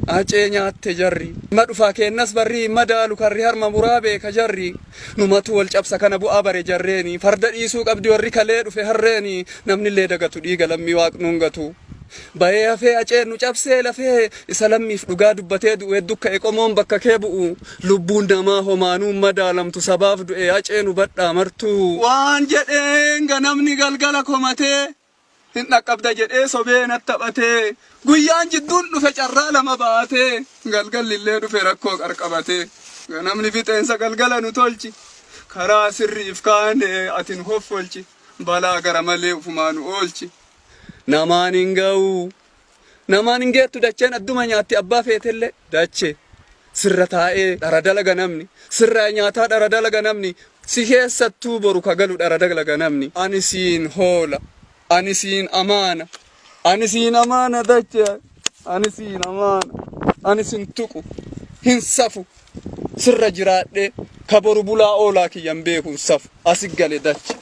Acee nyaatte jarri. Ma dhufaa keennas barri hin madaalu karri harma muraa beeka jarri. Numatu wal cabsa kana bu'aa bare jarreeni. Farda dhiisuu qabdi warri kalee dhufe harreeni. Namnillee dagatu dhiiga lammii waaqnuun gatu. Bayee hafee aceen nu cabsee lafee isa lammiif dhugaa dubbatee du'u heddu ka'e qomoon bakka kee bu'u. Lubbuun namaa homaanuu hin madaalamtu sabaaf du'e acee nu badhaa martuu. Waan jedheen ganamni galgala komatee hin dhaqqabda jedhee sobee nat taphatee guyyaan jidduun dhufe carraa lama baatee galgallillee dhufe rakkoo qarqabatee ganamni fixeensa galgala nu tolchi karaa sirriif kaane ati nu hoffolchi balaa gara malee ufumaa nu oolchi namaan hin ga'u Namaan hin geettu dacheen adduma nyaatti abbaa feetellee. Dache sirra taa'ee dhara dalaga namni. Sirraa nyaataa dhara dalaga namni. Si keessattuu boru ka galu dhara dalaga namni. Ani siin hoola. Ani siin amaana. Ani siin amaana dache. Ani siin amaana. Ani sin tuqu. Hin safu. Sirra jiraadhee ka boru bulaa oolaa kiyya hin beeku hin safu. Asi gale dache.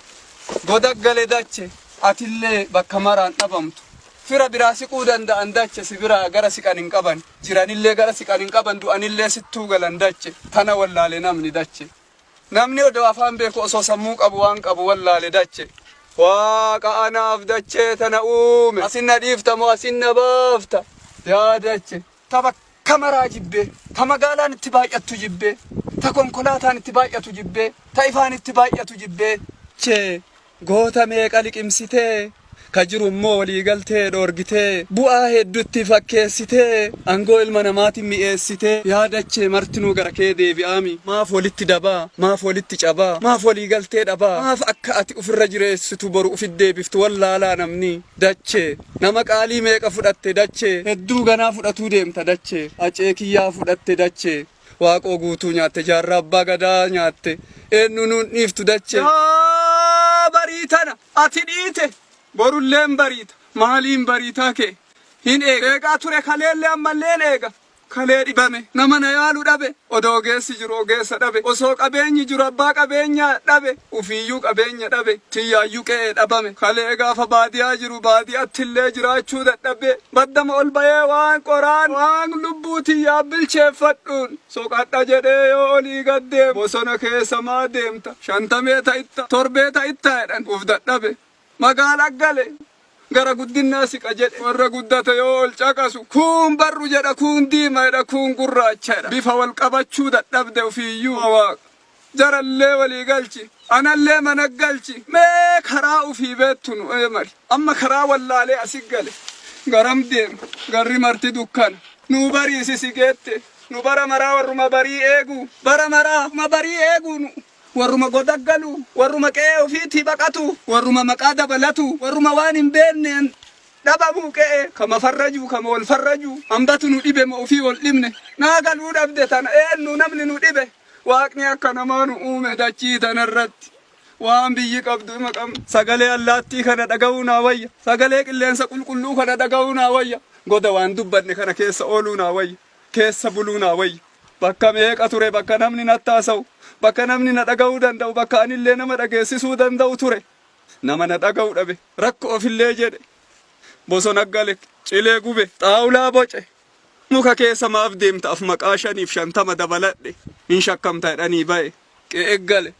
Goda gale dache. Atillee bakka maraan dhabamtu. Fira biraa siquu danda'an dache si biraa gara siqan hin qaban. Jiranillee gara siqan hin qaban du'anillee sittuu galan dache. Tana wallaale namni dache. Namni odoo afaan beeku osoo sammuu qabu waan qabu wallaale dache. Waaqa anaaf dachee tana uume. Asin na dhiifta moo asin na baafta? Yaa dache. Ta bakka maraa jibbee. Ta magaalaan itti baay'attu jibbee. Ta konkolaataan itti baay'atu jibbee. Ta ifaan itti baay'atu jibbee. Dachee. Goota meeqa liqimsitee, ka jiru immoo walii galtee dhoorgitee, bu'aa heddu itti fakkeessitee, angoo ilma namaatin mi'eessitee, yaa dachee martinuu gara kee deebi'aami, maaf walitti dabaa, maaf walitti cabaa, maaf walii galtee dhabaa, maaf akka ati ufirra jireessitu boru ufit deebiftu wallaalaa namni, dachee, nama qaalii meeqa fudhatte dachee, hedduu ganaa fudhatuu deemta dachee, acee kiyyaa fudhatte dachee. Waaqoo Guutuu nyaatte Jaarraa Abbaa Gadaa nyaatte eennu nuun dhiiftu dachee. Yaa barii tana ati dhiite borulleen bariita maaliin bariitaa kee hin eega eegaa ture kaleellee ammalleen eega kalee dhibame nama na yaalu dhabe odoo ogeessi jiru ogeessa dhabe osoo qabeenyi jiru abbaa qabeenyaa dhabe ufiiyyuu qabeenya dhabe tiyyaayyuu qe'ee dhabame kalee gaafa baadiyaa jiru baadiyattillee jiraachuu dadhabee baddama ol bayee waan qoraan waan lubbuu tiyyaa bilcheeffadhuun soqadha jedhee yoo olii gad deemu bosona keessa maa deemta shantamee ta'itta torbee ta'itta jedhan uf dadhabe magaala gale gara guddinnaa siqa jedhe warra guddate yoo ol caqasu kuun barru jedha kuun diima jedha kuun gurraacha jedha bifa wal qabachuu dadhabde ufiiyyuu waaqa Jarallee walii galchi. Anallee mana galchi. Mee karaa ufii beettu nu eemari. Amma karaa wallaalee asi gale. Garam deema? Garri marti dukkana. Nuu bariisi si geette. Nu bara maraa warruma barii eegu. Bara maraa ma barii eegu nu. Warruma goda galu. Warruma qe'ee ufiitii baqatu. Warruma maqaa dabalatu. Warruma waan hin beenneen dhabamuu qe'ee. Kama farrajuu kama wal farrajuu. Hambatu nu dhibe ma ufii wal dhibne. Naa galuu dhabde tana eennu namni nu dhibe. Waaqni akka namaa nu uume dachii tanarratti. Waan biyyi qabdu ima qabna. Sagalee allaattii kana dhaga'uu naa wayya. Sagalee qilleensa qulqulluu kana dhaga'uu naa wayya. Goda waan dubbanne kana keessa ooluu naa wayya. Keessa buluu naa wayya. Bakka meeqa ture bakka namni natti haasa'u, bakka namni na dhaga'uu danda'u, bakka anillee nama dhageessisuu danda'u ture. Nama na dhaga'u dhabe. Rakkoo ofillee jedhe. Bosona gale, cilee gube, xaawulaa boce. Muka keessa maaf deemta af maqaa 55 dabaladhe hin shakkamta jedhanii ba'e qe'ee gale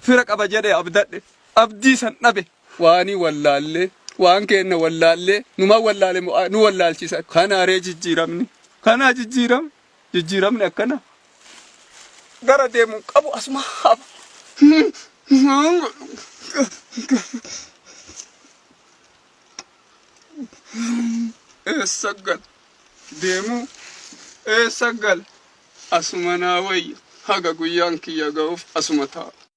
fira qaba jedhe abdadhe abdii san dhabe waanii wallaallee waan keenna wallaallee numa wallaale nu wallaalchisa kanaa ree jijjiiramni kanaa jijjiiram jijjiiramni akkana gara deemu qabu asuma hafa. Eessa gala? Deemuu eessa gala? Asuma naa wayya. Haga guyyaan kiyya ga'uuf asuma taa'a.